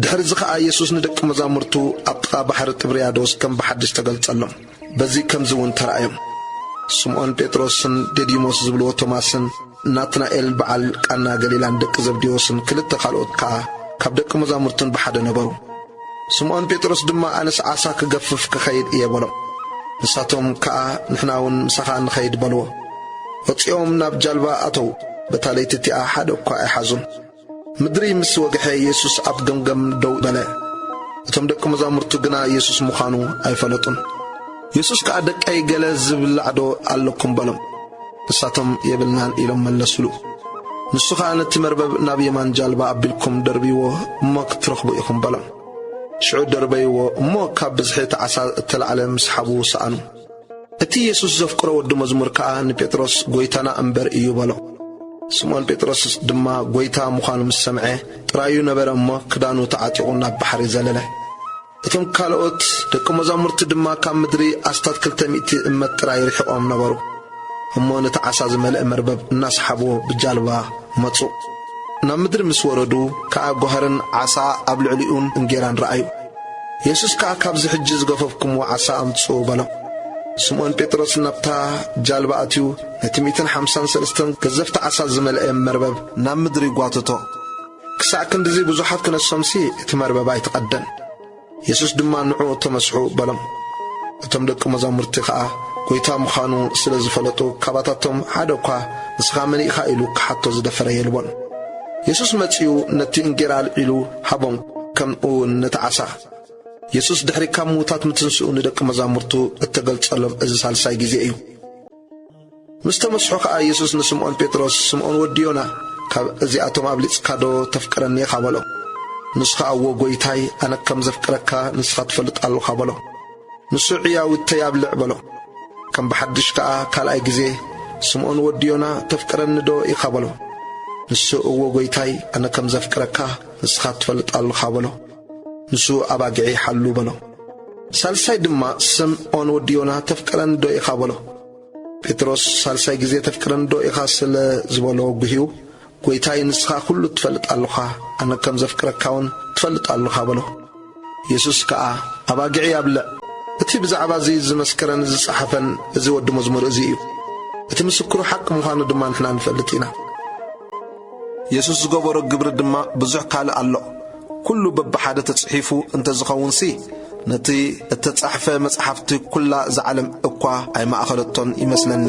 ድሕሪ እዚ ኸኣ የሱስ ንደቂ መዛሙርቱ ኣብ ጥቓ ባሕሪ ጥብርያዶስ ከም ብሓድሽ ተገልጸሎም። በዚ ከምዚ እውን ተራእዮም። ስምዖን ጴጥሮስን ዴዲሞስ ዝብልዎ ቶማስን ናትናኤል በዓል ቃና ገሊላን ደቂ ዘብዴዎስን ክልተ ካልኦት ከኣ ካብ ደቂ መዛሙርቱን ብሓደ ነበሩ። ስምዖን ጴጥሮስ ድማ ኣነስ ዓሳ ክገፍፍ ክኸይድ እየ በሎም። ንሳቶም ከኣ ንሕና እውን ምሳኻ ንኸይድ በልዎ። ወጺኦም ናብ ጃልባ ኣተዉ። በታ ለይቲ እቲኣ ሓደ እኳ ኣይሓዙን። ምድሪ ምስ ወግሐ የሱስ ኣብ ገምገም ደው በለ። እቶም ደቂ መዛሙርቱ ግና የሱስ ምዃኑ ኣይፈለጡን። የሱስ ከኣ ደቀይ ገለ ዝብላዕ ዶ ኣለኩም በሎም። ንሳቶም የብልናን ኢሎም መለሱሉ። ንሱ ኸኣ ነቲ መርበብ ናብ የማን ጃልባ ኣቢልኩም ደርብይዎ እሞ ክትረኽቡ ኢኹም በሎም። ሽዑ ደርበይዎ እሞ ካብ ብዝሒ እቲ ዓሳ እተላዕለ ምስ ሓቡ ሰኣኑ። እቲ የሱስ ዘፍቅሮ ወዲ መዝሙር ከኣ ንጴጥሮስ ጐይታና እምበር እዩ በሎ። ስምዖን ጴጥሮስ ድማ ጐይታ ምዃኑ ምስ ሰምዐ ጥራዩ ነበረ እሞ ክዳኑ ተዓጢቑ ናብ ባሕሪ ዘለለ። እቶም ካልኦት ደቂ መዛሙርቲ ድማ ካብ ምድሪ ኣስታት ክልተ ሚእቲ እመት ጥራይ ርሒቖም ነበሩ። እሞ ነቲ ዓሳ ዝመልአ መርበብ እናሰሓብዎ ብጃልባ መጹ። ናብ ምድሪ ምስ ወረዱ ከኣ ጓህርን ዓሳ ኣብ ልዕሊኡን እንጌራን ረኣዩ። የሱስ ከኣ ካብዚ ሕጂ ዝገፈፍኩምዎ ዓሳ ኣምጽኡ በሎም። ስምዖን ጴጥሮስ ናብታ ጃልባ ኣትዩ ነቲ ሚእትን ሓምሳን ሰለስተን ገዘፍቲ ዓሳ ዝመልአ መርበብ ናብ ምድሪ ጓተቶ። ክሳዕ ክንድዚ ብዙሓት ክነሶምሲ እቲ መርበብ ኣይተቐደን። የሱስ ድማ ንዑ ተመስሑ በሎም። እቶም ደቂ መዛሙርቲ ኸኣ ጐይታ ምዃኑ ስለ ዝፈለጡ ካባታቶም ሓደ እኳ ንስኻ መን ኢኻ ኢሉ ክሓቶ ዝደፈረ የልቦን። የሱስ መጺኡ ነቲ እንጌራ ኣልዒሉ ሃቦም፣ ከምኡ እውን ነቲ ዓሳ። የሱስ ድሕሪ ካብ ምዉታት ምትንስኡ ንደቂ መዛሙርቱ እተገልጸሎም እዚ ሳልሳይ ግዜ እዩ። ምስ ተመስሑ ኸኣ የሱስ ንስምዖን ጴጥሮስ፣ ስምዖን ወዲ ዮና፣ ካብ እዚኣቶም ኣብሊጽካዶ ተፍቅረኒ ኢኻ በሎ። ንሱ ኸኣ እዎ ጐይታይ፣ ኣነ ከም ዘፍቅረካ ንስኻ ትፈልጥ ኣሎኻ በሎ። ንሱ ዕያውተይ ኣብልዕ በሎ። ከም ብሓድሽ ከኣ ካልኣይ ግዜ፣ ስምዖን ወዲ ዮና ተፍቅረኒ ዶ ኢኻ በሎ። ንሱ እዎ ጐይታይ፣ ኣነ ከም ዘፍቅረካ ንስኻ ትፈልጥ ኣሎኻ በሎ። ንሱ ኣባጊዐይ ሓሉ በሎ። ሳልሳይ ድማ ስምዖን ወዲ ዮና ተፍቅረኒ ዶ ኢኻ በሎ። ጴጥሮስ ሳልሳይ ግዜ ተፍቅረኒ ዶ ኢኻ ስለ ዝበሎ ጉህዩ፣ ጐይታይ ንስኻ ኩሉ ትፈልጥ ኣሎኻ፣ ኣነ ከም ዘፍቅረካ እውን ትፈልጥ ኣሎኻ በሎ። የሱስ ከኣ ኣባጊዐይ ኣብልዕ። እቲ ብዛዕባ እዚ ዝመስከረን ዝጸሓፈን እዚ ወዲ መዝሙር እዚ እዩ። እቲ ምስክሩ ሓቂ ምዃኑ ድማ ንሕና ንፈልጥ ኢና። የሱስ ዝገበሮ ግብሪ ድማ ብዙሕ ካልእ ኣሎ። ኩሉ በብሓደ ተጽሒፉ እንተ ዝኸውንሲ፣ ነቲ እተጻሕፈ መጽሓፍቲ ኩላ እዛ ዓለም እኳ ኣይማእኸለቶን ይመስለኒ።